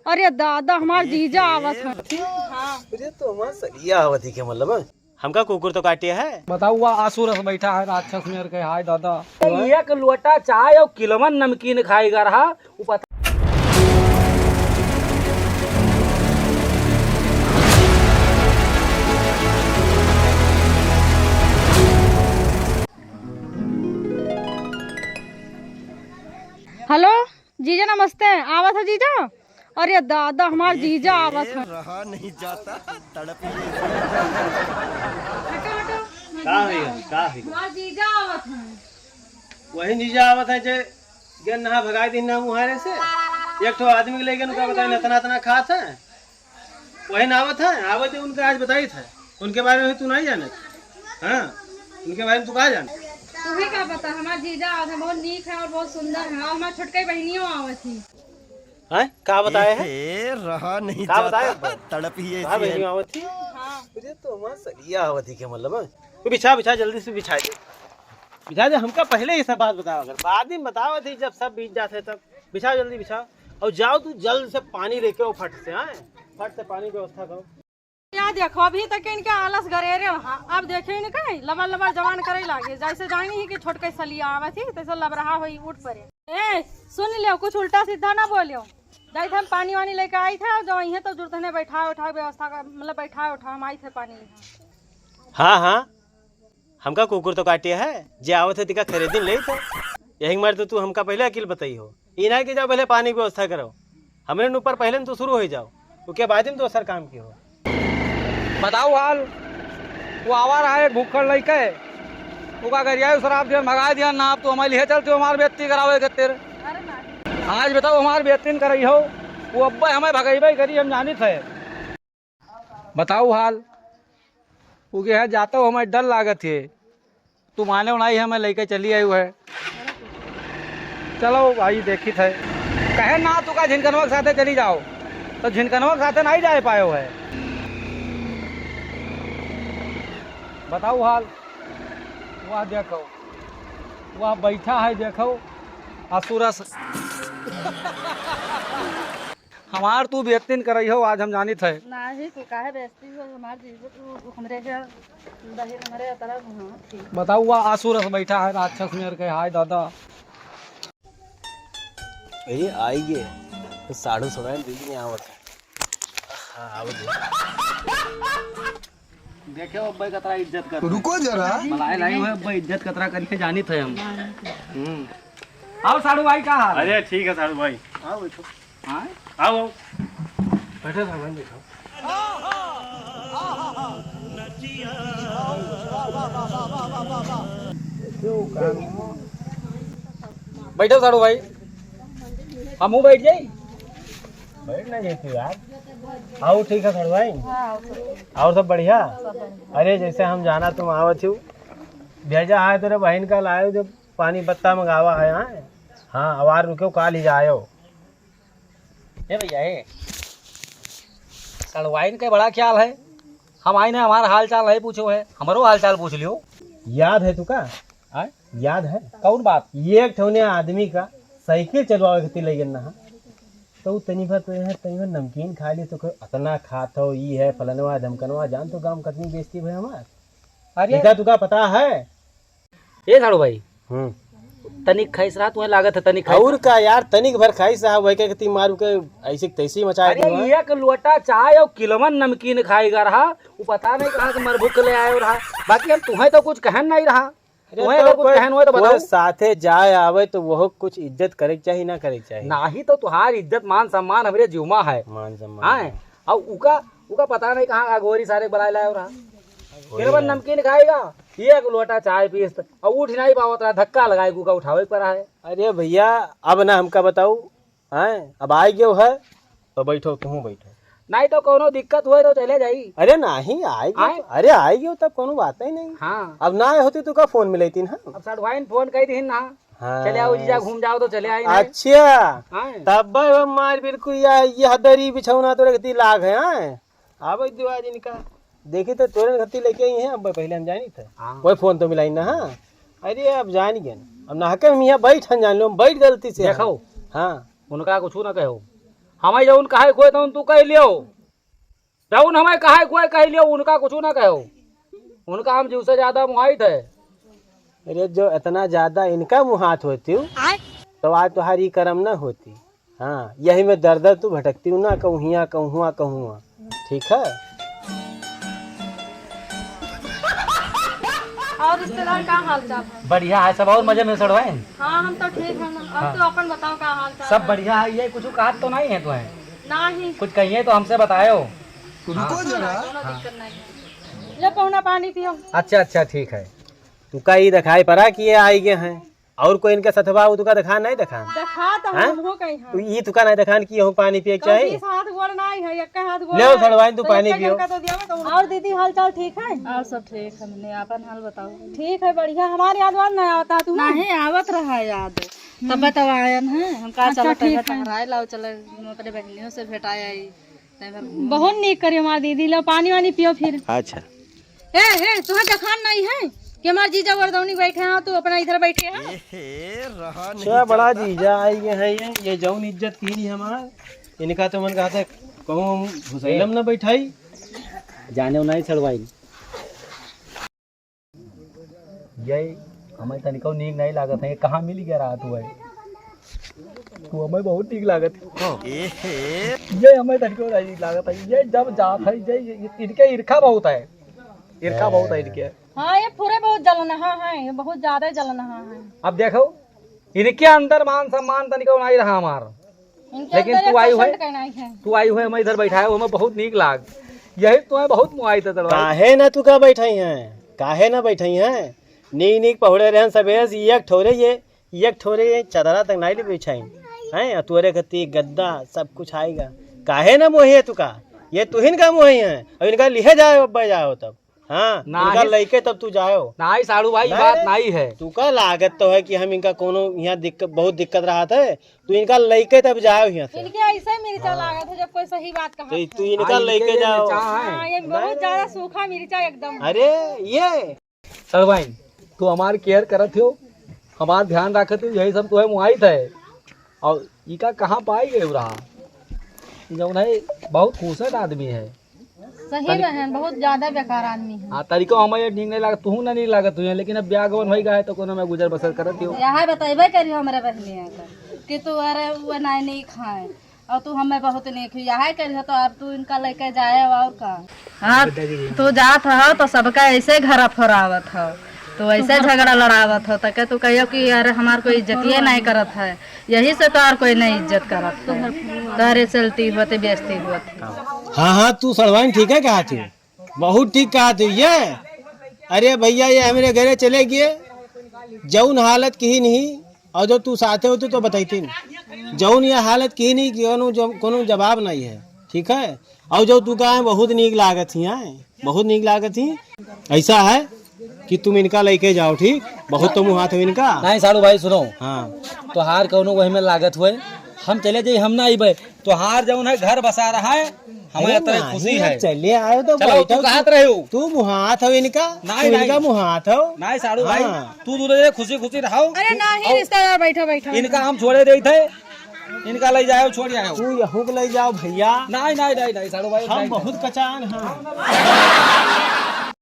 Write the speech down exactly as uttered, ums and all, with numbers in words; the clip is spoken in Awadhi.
अरे दादा, हमार जीजा आवत हैं। अरे तो हमार सलिया आवत ही के मतलब? हमका कुकुर तो काटे है। बताओ, वह आसुर अस बैठा है राक्षस मेर के, हाय दादा। एक लोटा चाय और किलोवन नमकीन खाएगा रहा, वो पता। हेलो जीजा, नमस्ते। आवत है जीजा? अरे दादा, हमार जीजा आवत है। रहा नहीं जाता, तड़प ही ऐसी। हटो, हटो, हमार का जीजा है, आवत का है? हमार जीजा आवत है। वही जीजा आवत है जे गेन नहा भगाई दिन ना मुहारे से। एक ठो आदमी के लेके उनका बताई, नतना, नतना खात है। वही ना आवत है, आवत है, उनका आज बताई था। उनके बारे में तू नहीं जानत? हाँ, उनके बारे में तू का जान? तुम्हें का पता, हमार जीजा आवत है, बहुत नीक है और बहुत सुंदर है, और हमार छोटका बहनियों आवत ही। हैं? का बताए है? ए, रहा नहीं का बताए जाता, है? तड़प ही ऐसी है। बहनियों आवत ही? हाँ। अरे तो हमार सलिया आवत ही के मतलब, हैं? तू बिछा, बिछा, जल्दी से बिछा दे। बिछा दे, हमका पहले ये सब बात बताओ, अगर बाद में बताओ थी जब सब बीत जाते तब। बिछा, जल्दी बिछा। और जाओ तू जल्द से पानी लेके आओ फट से, हाँ? फट से पानी व्यवस्था करो। या देखो, अभी तक इनके आलस गरेरे रहा। अब देखे इनके लबर लबर जवान करे लागे, जैसे जानी ही कि छोटके सलिया आवे थी, तैसे लबरहा होई उठ पड़े। ए, सुन लियो, कुछ उल्टा सीधा ना बोलियो। जाइत हम पानी वानी लेके आई थे, और जो इहे तो जुड़ते ने बैठा उठा व्यवस्था का, मतलब बैठा उठा हम आई थे पानी लेके। हाँ, हाँ, हमका कुकुर तो काटे है, जे आवत है तिका खरीदिन लेत है। यही मारे तो तू हमका पहले अकिल बताई हो। ई ना कि जाओ पहले पानी की व्यवस्था करो, हमरे न ऊपर पहले न तू शुरू हो जाओ, ओके बाद में दोसर काम की हो। बताओ हाल, वो आवा रहा है भूखल लइके, ओका गरिया शराब दिया, भगा दिया ना, अब तो हमारे लिए चलते हो, हमार बेइज्जती करावे के तेरे। आज बताओ, हमार बेइज्जती करई हो, वो अब्बे हमें भगइबे करी, हम जानित है। बताऊ हाल। उ कहे, "जाता हूँ, हमें डर लागत है।" तू माने नहीं, हमें लेके चली आई है। चलो भाई, देखित है। कहे ना, तू का झिनकनवा के साथे चली जाओ, तो झिनकनवा के साथे नहीं जाए पायो है। बताऊ हाल। वह देखो, वह बैठा है, देखो, असुरस। हमार तू बेइज्जती करई हो, आज हम जानित है। नाही, तू काहे बेइज्जती हो? हमार जीजू, तू हमरे के दही हमरे तरह घुमा, ठीक। बताऊ, वह आसुरस बैठा है, राक्षस मेर के, हाय दादा। ए, आई गे। तो साढ़ू समय बीच में आवत है। हाँ, आवत है। देखे अब्बे कतरा इज्जत कर। रुको जरा। बलाए लाई हुए अब्बे इज्जत कतरा करिए जानित है हम। हम्म। आओ साढ़ू भाई, का हाल है? अरे ठीक है साढ़ू भाई। आओ बैठो। हाँ? आओ, आओ। बैठो साढ़ू भाई, बैठो। बैठो साढ़ू भाई। हमहू बैठ जाई? बैठ ना जाती यार। आओ, ठीक है साढ़ू भाई। हाँ, आओ। और सब बढ़िया? सब बढ़िया। अरे, जैसे हम जाना तुम आवत हो, भेजा है तेरे बहन का लायो, जब पानी बत्ता मंगावा है, हाँ? हाँ, अवार रुको, काल ही जायो। ए भैया, ए, सड़वाइन के बड़ा ख्याल है। हम आइन है, हमार हाल चाल नहीं पूछो है, हमरो हाल चाल पूछ लियो। याद है तुका? आय? याद है? कौन बात? ये एक ठौने आदमी का साइकिल चलवावे खातिर ले गए ना, तो उ तनी भर तो है, तनी भर नमकीन खा लिए तो कहे, "अतना खात हो, ई है, फलनवा, धमकनवा, जान तो गाँव में कतनी बेइज्जती भई हमार।" अरे! इनका तुका पता है? ए साड़ू भाई, हम्म। तनिक खाइस रहा, तुम्हें लागत है तनिक खाइस और रहा। का यार, तनिक भर खाइस रहा, वही के ती मारू के ऐसी तैसी मचा अरे, दी है। एक लोटा चाय और किलोवन नमकीन खाएगा रहा, वो पता नहीं कहाँ से मर भूख ले आयो रहा। बाकी हम तुम्हें तो कुछ कहन नहीं रहा। अरे तुम्हें तो अगर कुछ कोई, कहन हुए तो कोई बताओ। साथे जाए आवे तो वो कुछ इज्जत करे के चाही, ना करे के चाही। नाही तो तुहार इज्जत मान सम्मान हमरे जीव मा है। मान सम्मान हाँ, है। और उका, उका पता नहीं कहाँ अगोरी सारे बुलाए लायो रहा। वही किलोवन है। नमकीन खाएगा, एक लोटा चाय पीस, और उठ नहीं पावत रहा, धक्का लगाए के उका उठावे के पड़ा है। अरे भैया, अब ना हमका बताऊ, हैं? अब आइ गयो है, तो बैठो, तुहूँ बैठो। नहीं तो कोनो दिक्कत हुए तो चले जाई। अरे नहीं, आइ गयो आए? तो, अरे आइ गयो, तब कोनो बात ही नहीं। हाँ। अब ना आए होती तो का फोन मिलैती ना? अब सड़वाइन फोन कही दीन ना। हाँ। चले आओ जीजा, घूम जाओ तो चले आई नहीं। अच्छा। हाँ। तब भाई वो मार बिल्कुल या, ये हदरी बिछौना तो रखती लाग है, हाँ? अब दुआ दिन का। देखी तो तोरे गति लेके आई हैं, अब पहले हम जानी थे। हाँ। वही फोन तो मिलाई ना, हाँ। अरे अब जान गए ना। अब ना हके हम यहाँ बैठ, हम जान लो, हम बैठ गलती से। देखो। हाँ। उनका कुछ ना कहो। हमें जौन कहे कोई तौन तू कह लियो, जौन हमें कहे कोई कह लियो, उनका कुछ ना कहो, उनका हम जीव से ज्यादा मुहाइत है। अरे, जो इतना ज्यादा इनका मुहात होती हूँ, तो आज तुम्हारी करम ना होती। हाँ, यही में दर दर तू भटकती हूँ ना, कहूँ हियाँ, कहूँ हुआँ, कहूँ हुआँ। ठीक है? और रिश्तेदार, का हाल चाल है? बढ़िया है सब, और मजे में सड़वाइन? हाँ, हम तो ठीक हैं। और हाँ। तू अपन बताओ, का हाल चाल सब है? बढ़िया है। ये कुछ कहा तो नहीं है तुम्हें? नहीं। कुछ कहिए तो हमसे बतायो। रुको हाँ। जरा। कोनो दिक्कत नहीं है। ले पहुना पानी पियो। अच्छा, अच्छा, ठीक है। तू का ई दिखाई पड़ा कि ये आई गए हैं? और कोई इनके सथवा हो, तुका दिखान नहीं दिखान? दिखा तो हैं? हमहू कहीं हैं। तू ई तुका नहीं दिखान कि यहू पानी पिए के कहूँ चाही? बीस हाथ गोड़ नहीं है, एक हाथ गोड़ ले आओ है। सड़वाइन, तू तो पानी एक पियो। झटका तो दिया मैं कहूँ। और दीदी, हाल चाल ठीक है? और सब ठीक है, हमने आपन हाल बताओ। ठीक है, बढ़िया। हमारे याद वाद नहीं आता तू? नहीं, आवत रहा याद। तब तो आयन है, हम कहा अच्छा, चलो ठीक पहले है। टहराए लाओ, चलो अपने बहनियों से भेटाए आई। बहुत नीक करी हमार दीदी, लो पानी वानी पियो फिर। अच्छा। ए, ए, तुहें देखान नहीं है कि हमार जीजा वरदौनी बैठे हैं, तू अपना इधर बैठे है? अच्छा, बड़ा जीजा आई गए हैं ये, ये जौन इज्जत की नहीं हमार, इनका तो मन कहता है कहूँ हम भुसैलम न बैठाई। जाने नहीं सड़वाई। ये हमें तनिको नीक नहीं लागत है, ये कहाँ मिल गया रहा तू है? तू हमें बहुत नीक लागत है। ये हमें तनिको नहीं नीक लागत है। ये जब जात है, ये, ये, इनके ईर्खा बहुत है, ईर्खा बहुत है इनके। हाँ, ये पूरे बहुत जलनहा है, ये बहुत ज्यादा जलनहा है। अब देखो, इनके अंदर मान सम्मान तनिको नहीं रहा हमार। इनके लेकिन अंदर तू एक आई हुए, percent का नहीं है। तू आई हुए, हमें इधर बैठाए हो, हमें बहुत नीक लाग। यही तुम्हें बहुत मुआई था तड़वा। काहे ना तू का बैठाई हैं? काहे ना बैठाई हैं? नीक नीक पहुड़े रहन सबेरे से, एक ठोरे ये, एक ठोरे ये चदरा तक नहीं ले बिछाई। हैं, तोरे खती गद्दा सब कुछ आएगा। काहे ना मोहे तू का? ये तुहिन का मोहे हैं। अब इनका लिहे जाए, अब जाओ तब। हाँ, ना इनका ही, लइके तब तू जाओ। ना ही साड़ू भाई, ना बात रे, ना ही है। तू का लागत तो है कि हम इनका कोनो यहाँ दिक्कत, बहुत दिक्कत रहत है, तू इनका लइके तब जाओ यहाँ से। इनके ऐसे मिर्चा हाँ। लागत है जब कोई सही बात कहा तो है। तू इनका हाँ, लइके इनके ये जाओ। मिर्चा है। हाँ, ये बहुत नहीं। ज्यादा सूखा मिर्चा एकदम। अरे ये साड़ू भाई, तू हमार care करत हो, हमार ध्यान रखत हो, यही सब तुम्हें मुआइत है। और इका कहाँ पाई गए रहा? जौन है बहुत खूबसूरत आदमी है। सही तनी- में है, बहुत ज्यादा बेकार आदमी है। हाँ, तरीको हमें ये नीक नहीं लागत, तू ना नीक लागत हुई है, लेकिन अब ब्याह गवन होई गए तो कोनो में गुजर बसर करत हो। यहाँ बतैबे करी हमरे बहनिया का कि तू अरे वो नहीं नीक है और तू हमें बहुत नीक है, यहाँ करी तो अब तू इनका लेके जाए और का। हाँ, तू जात हो तो सबका ऐसे घर फोरावत हो, तू ऐसे झगड़ा लड़ावत हो, तके तू कहियो कि अरे हमार कोई इज्जतिये नहीं करत है। यही से तोहर कोई नहीं इज्जत करत है, तोहरे चलती होते बेइज्जती होत। हाँ, हाँ, तू सड़वाइन ठीक है कहा थी, बहुत ठीक कहा थी ये। अरे भैया, ये हमरे घरे चले गए, जौन हालत की नहीं, और जो तू साथे होते तो बतैती न। जौन ये हालत की नहीं कि कोनो जब-, कोनो जवाब नहीं है, ठीक है। और जो तू कहा है बहुत नीक लागत ही है, बहुत नीक लागत ही। ऐसा है कि तुम इनका लेके जाओ, ठीक? बहुत तो मुहात हो इनका। नहीं साड़ू भाई सुनो, हाँ। तोहार कौनो वही में लागत हुए, हम चले जाई, हम ना आइबे। तोहार जौन है घर बसा रहा है, हमें अरे इतना नहीं, खुशी है। चले आयो तो चलो, बैठो तू कहात तू। रहे हो? तू मुहात हो इनका, नहीं, तू इनका नहीं। मुहात हो। नहीं साड़ू भाई, हाँ। तू दूर रहे, खुशी खुशी रहो। अरे नहीं और रिश्तेदार, बैठो बैठो। इनका हम छोड़े देई थे, इनका ले जाओ, छोड़ आयो। तू यहू के ले जाओ भैया। नहीं, नहीं, नहीं, नहीं, साड़ू भाई, हम नहीं, बहुत नहीं। कचान हैं।